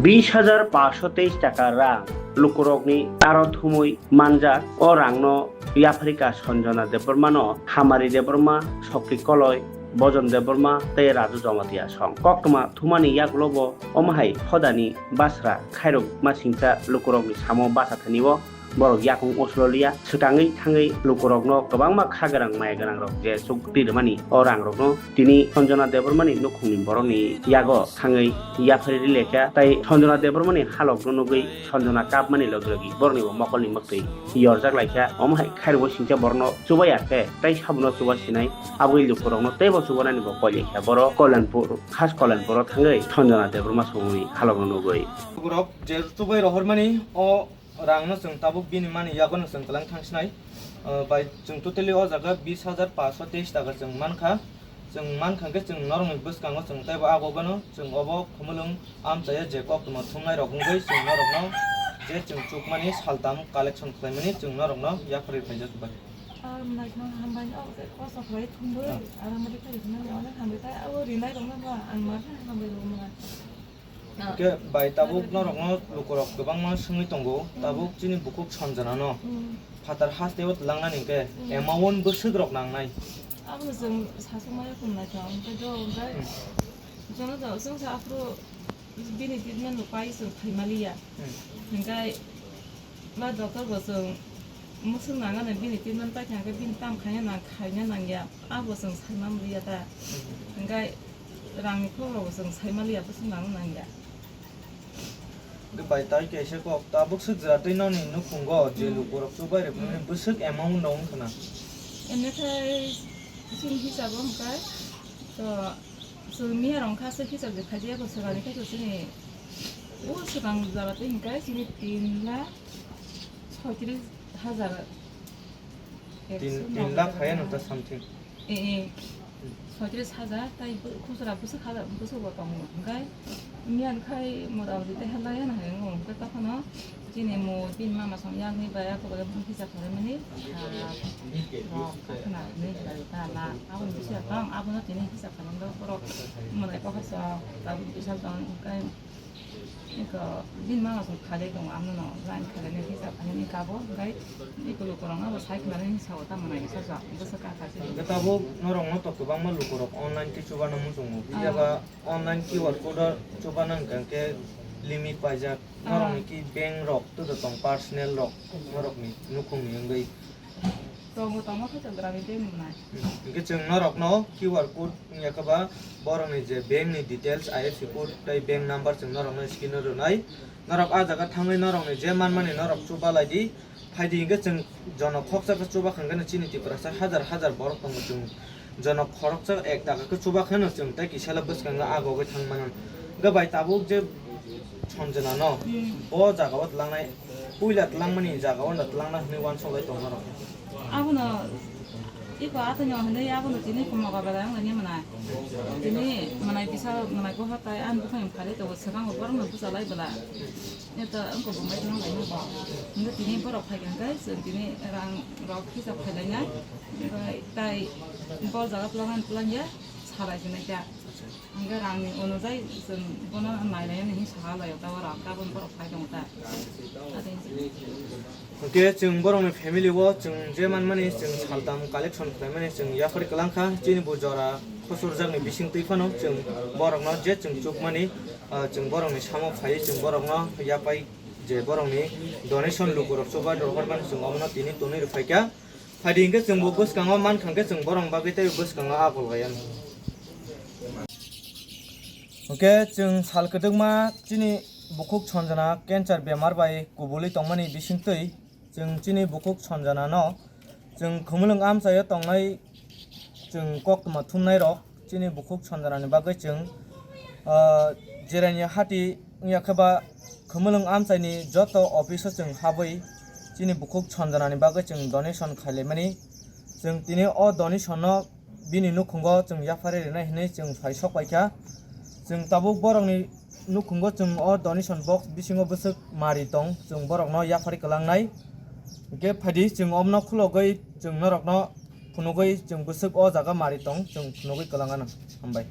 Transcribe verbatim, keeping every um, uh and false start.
Bis hajar paanch sho teis taka rang lukurokni aro thumwi manjak. O rangno yapharika Sanjana Debbarmano Hamari Debbarma, Sokti Koloi, Bojon Debbarma tei Raju Jamatia song. Koktwma thumani yagulobo omo hai hodani basra khairok masingcha lukurokni samo basa thani o. Borok yakung oslo liya, swkangwi thangwi lukurokno kwbangma kha gwnang maya gwnangrok je chuk rirwmani o rangrokno tini Sanjana Debbarmani nukhungni borokni yago thangwi yapharwi lekha, tei Sanjana Debbarmani halokno nugwi Sanjana kapmani logi logi borokni bo mokolni mwktwi yorjak laikha. Omo hai khairokbo singcha borokno chuba ya khe tei sabuno chuba sinai, aboni lukurokno teibo chubanani bo koi laikha. Borok Kalyanpur, khas Kalyanpuro thangwi Sanjana Debbarma songni halokno nugwi. Borok je chubai rohormani o rangno chwng tabuk bini mani yagono chwng kwlang thangsinai. Ah, bai chwng totally o jaga bis hajar paanch sho teis taka chwng mankha. Chwng mankha khe chwng norokni bwskango chwng teibo abo gano chwng obo khumulwng amchaya je koktwma thumnai rok wngwi chwng norokno je chwng chukmani saltam collection khlaimani chwng norokno yapharwi phaijak bai. Ah, naikno hambai no, koso khlai thumbai, ah, aramari khlai thumbai, onek hambai tai abo rinai rokno ba ang ma khe hambai rw mwnai. Hwnkhe bai tabuk norokno lukurok kwbangma swngwi tongo, tabuk chini bukhuk Sanjana no phatar hasteo twlangnani hwnkhe amount bwswk rok nangnai? Abono chwng sasukmaya khum naithok, hwnkhe do hwnkhe jono do chwngsa aphuru bini treatment rok pai chwng phaimaliya. Hwnkhe ba doctor bo chwng mwswk nangani bini treatment paikha hwnkhe bini tam khaina nang khaina nangya, abo chwng saimang liya ta. Hwnkhe rangni kokrogo chwng saimaliya, bwswk nangna nangya. Hwnkhe bai tai kaisa kok, tabuk swk jwra tei noni nukhungo je lukurok chubai rwkmani bwswk amount rok wngkha na? Emne khai chini hisabo hwnkhe to chwng miya rok kha se hisab je khaijak ya ko swkangni khe to chini o swkang jora tei hwnkhe chini tin lakh soitris hajar. Tin, tin lakh hai ano ta something. Eh, eh. Soitris hajar, tai bu-, khusra bwswk hajar, bwswk bo tongo. Hwnkhe miyan khai mota moti teha laiya na hai wngo. Hwnkhe tokhono chini mo bini mama song yakni bai ako bai hisab khlaimani, ah, rok, akhna, nwi, bai, ta, la, aboni bising tong, abono tini hisab khlaimani borok mwnai kokha sok, tabuk bisal tong, hwnkhe Eko bini mama song khalai tongo, amno no line khalai nai hisab khainani kabo, hwnkhe eko lukurok no bo sai khwlai nai hisab o tamo nai kisa jak bwswk kha kha se. Hwnkhe tabuk norok no to kwbangma lukurok online tei chuba no muchungo, ah, phiya ba online Q R code o chuba nang kha khe limit paijak, ah, norok ni ki bank rok to tong personal rok norok ni nukhung ni wngwi. Tongo, tongo khe to grami bank ni mwnai. Hwnkhe chwng norok no Q R code wngya khe ba borok ni je bank ni details, I F S C code tei bank number chwng norok no screen o rwnai. Norok ah jaga thangwi norok ni je manmani norok chuba lai di. Phai di hwnkhe chwng jonok khoroksa khe chuba kha hwnkhe no chini Tiprasa hajar hajar borok tongo, chwng jonok khoroksa ek taka khe chuba khe no chwng tei kisa le bwskango agogwi thang mano. Hwnkhe bai tabuk je Sanjana no bo jaga o twlangnai, puila twlangmani jaga o no twlangna hwnwi uansuk lai tongo norok. Abono iko athaino hwnwi abono tini komoga belai wng laini mwnai. Tini mwnai kisa mwnai boha tai ani bukhang phari tongo, swkango borokno bwchalai bwla. Eto wngkha bo mai thang lainai bo. Hwnkhe tini borok phai kha hwnkhe chwng tini rang rok hisab khai lainai. Hwnkhe tai bo jaga twlang ani twlang ya salai sinai kha. Hwnkhe rangni onojai chwng bono nailai hinwi saha laio, tabuk rang tabuk borok phai tongo ta. Hwnkhe chwng borokni family o chwng je manmani chwng saltam collection khlaimani chwng yaphar kwlangkha, chini bo jora khosurjakni bisingtwi phano chwng borokno je chwng chukmani, ah, chwng borokni samo phaiwi chwng borokno yapai je borokni donation lukurok chuba rohormani chwng omono tini tonwi rwphaikha. Phaidi hwnkhe chwngbo bwskango mankha hwnkhe chwng borokni bagwi teibo bwskango agol khaiyano. Hwnkhe chwng sal kwdwkma chini bukhuk Sanjana cancer bemar bai kubulwi tongmani bisingtwi chwng chini bukhuk Sanjana no chwng khumulwng amchaio tongnai chwng koktwma thumnai rok chini bukhuk Sanjana ni bagwi chwng, ah, Jerani hati wngya khe ba khumulwng amchaini joto office o chwng habwi chini bukhuk Sanjana ni bagwi chwng donation khailaimani. Chwng tini o donation no bini nukhungo chwng yaphari rinai hinwi chwng phai sok paikha. Chwng tabuk borokni nukhungo chwng o donation box bisingo bwswk mari tong, chwng borokno yaphari kwlangnai. Hwnkhe phaidi chwng omno khulogwi chwng norokno phunugwi chwng bwswk o jaga mari tong, chwng phunugwi kwlangano. Hambai.